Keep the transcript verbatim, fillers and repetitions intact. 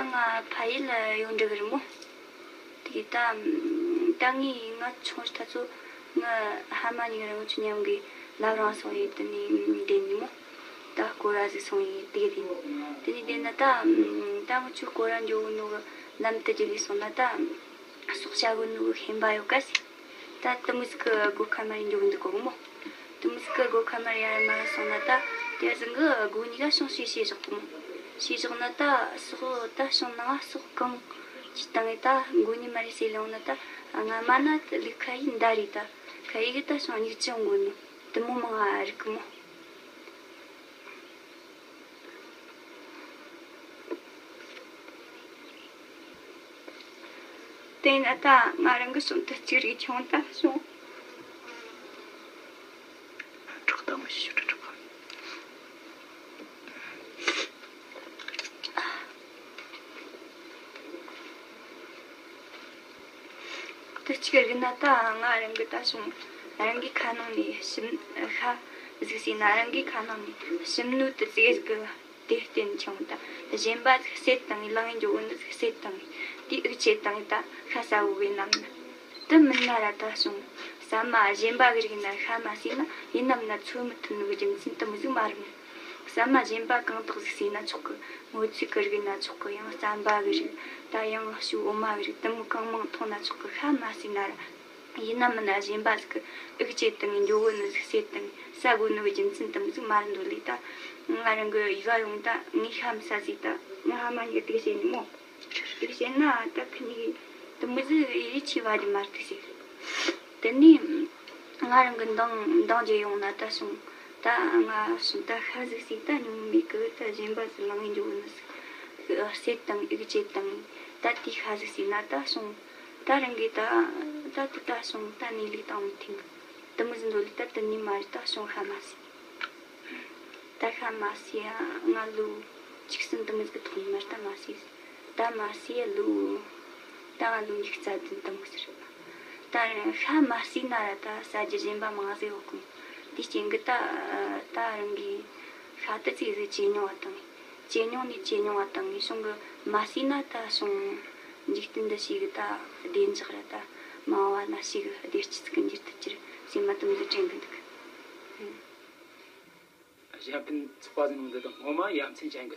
ང་ཕ་ཡུལ་ཡོང་འགྲོ་གི་རེད་མོ། དེ་གི་ད་ད་ངས་ང་ཆུང་ད་ཚོ་ང་ཕ་མ་གཉིས་རང་ཆུ་མཉམ་གི་ལབ་རང་སོང་ཡིན། དེ་ནས་བསྡད་ནི་མོ། ད་སྐོར་ར་ཟིག་སོང་ཡིན། དེ་གི་དེ་ནས་དེ་ནས་བསྡད་ན་ད་ད་ང་ཆུ་སྐོར་ར་འགྱོ་གི་ནོ་གི་ལམ་དུ་རྒྱུ་ལས་སོང་ན་ད་སོག་བྱ་གི་ནོ་གི་ཤེས་པ་ཡོད་ག་ཟིག་ད་དེ་མོ་ཟིག་གི་སྒོ་ཁ་མ་རེད་འགྱོ་གི་འདུག་གོ་མོ། དེ་མོ་ཟིག་གི་སྒོ་ཁ་མ་རེད་ཡར་མར་སོང་ན་ད་དེ་ཟིག་གི་སྒོ་གཉིས་ཀ་སོང་ཞེས་ཞེས་བཞག་གོ་མོ། ཞེས་བཞག་ན་ད་སོག་ད་སོང་ནང་སོག་གང་ཅི་བཏང་ངས་ད་སྒོ་གཉིས་མ་རེད་ཟེར་ལོང་ན་ད་ང་མ་ན་ལུག་ཁ་ཡིན་ད་རེད། ད་ཁ་ཡི་གི་ད་སོང་མྱིག་ཅི་འོང་གོ་ནོ་དེ་མོ་མང་ང་རིག་གི་མོ། དེ་ན་ད་ང་རང་གི་སོང་དུ་གཅིག་རིག་ཆུང་ད་སོང་། དྲག་དང་མི་ཤི་དྲག་དྲག་དུ་གཅིག་རིག་ན་ད་ང་རང་གི་ད་སོང་རང་གི་ཁ་ནང་ནས་ཞིམ་ཤ་གཟིགས་ཟིན་ན་རང་གི་ཁ་ནང་ནས་ཞིམ་ནོ་དུ་ཟེར་གི་དེ་བསྟན་ཆུང་ད་གཞན་པ་ཟིག་བསད་བཏང་ངས་ལངས་འགྱོ་འོ་ནི་ཟིག་བསད་བཏང་ངས་དེ་ཨུག་ཆད་བཏང་ངས་ད་ཤ་ཟ་བོ་བས་ནམ་ནི་དུ་མིན་ན་ར་ད་སོང་ཟ་མ་གཞན་པ་གི་རིག་ན་ཤ་མ་ཟོས་ན་ཡིན་ནམ་ན་འཚོ་མི་ཐུབ་ནོ་གི་རྒྱུ་མཚན་དུ་མི་ཟིག་མ་རེད་མོ། ཟ་མ་གཞན་པ་གང་དག་ཟིག་ཟོས་ན་ཆོག་གི། སྔོ་ཚོད་ཀྱི་རིགས་ན་ཆོག་གི། ཡང་རྩམ་པ་གི་རིགས་ད་ཡང་ཞུ་འོ་མ་གི་རིགས་དེ་མོ་གང་མང་འཐུང་ན་ཆོག་གི། ཤ་མ་ཟོས་ན་ར། ཡིན་ན་མིན་ན་གཞན་པ་ཟིག་གི་ཨུག་ཆད་དང་འགྱོ་བོ་ནི་ཟིག་བསད་དང་ཟ་དགོས་ནི་གི་རྒྱུ་མཚན་དེ་མོ་ཟིག་མ་རེད་འདོད་ལེ། ད་ང་རང་གི་ཡུལ་ཡོང་ད་ངས་ཤ་མི་ཟ་ཟིག་ད་ང་ཕ་མ་གཉིས་ཀ་དེ་བྱས་ནི་མོ། དེ་བྱས་ན་ད་ཁི་གཉིས་ཀྱིས་དེ་མོ་ཟིག་ཡིད་ཆེས་པ་རེད་མ་རེད་ཟེར། དེ་ནས་ང་རང་གི་འདང་འདང་རྒྱག་ཡོང་ན་ད་སོང་། ད་ང་སོང་ད་ཤ་ཟིག་ཟོས་ད་ཉུང་མེད་གི། ད་གཞན་པ་ཟིག་ལངས་འགྱོ་ནི་ཟིག་བསད་དང་ཨུག་ཆད་དང་ད་དེ་ཤ་ཟིག་ཟོས་ན་ད་སོང་། ད་རང་གིས་ད་ད་དེ་ད་སོང་ད་ནི་ལུག་བཏང་མི་ཐེངས་དེ་མོ་ཟིག་འདོད་ལེ། ད་དེ་ནས་མ་རེད་ད་སོང་ཤ་མ་ཟོས། ད་ཤ་མ་ཟོས་ང་ལོ་བཅུ་གསུམ་དེ་མོ་ཟིག་ཐོན་མ་རེད་ད་མ་ཟོས། ད་མ་ཟོས་ལོ། ད་ང་ལོ་ཉི་ཤུ་རྩ་བདུན་དེ་མོ་ཟིག་རེད། ད་ཤ་མ་ཟོས་ན་ར་ད་ཟ་རྒྱུ་གཞན་པ་མང་ཟིག་ཡོད་གི། དེའི་རྐྱེན་གི་ད་ད་རང་གིས་ཤ་དེ་ཙིག་ཟིག་བཅད་མྱོང་བ་དང་། བཅད་མྱོང་ནས་བཅད་མྱོང་བ་དང་ངས་གཞུང་གི་མ་ཟོས་ན་ད་སོང་འཇིག་རྟེན་འདི་ཞིག་གི་ད་བདེ་འཇགས་ར་ད་མ་བ་ན་ཞིག་གི་བདེ་སྐྱིད་ཅིག་གི་འགྱུར་ཐུབ་རྒྱུར་སེམས་མ་དུམ་ཟིག་དྲན་གི་འདུག་གཞན་ཕན་ཚོགས་པ་ཟིན་འདི་དང་ངོ་མ་ཡ་མཚན་ཅན་གི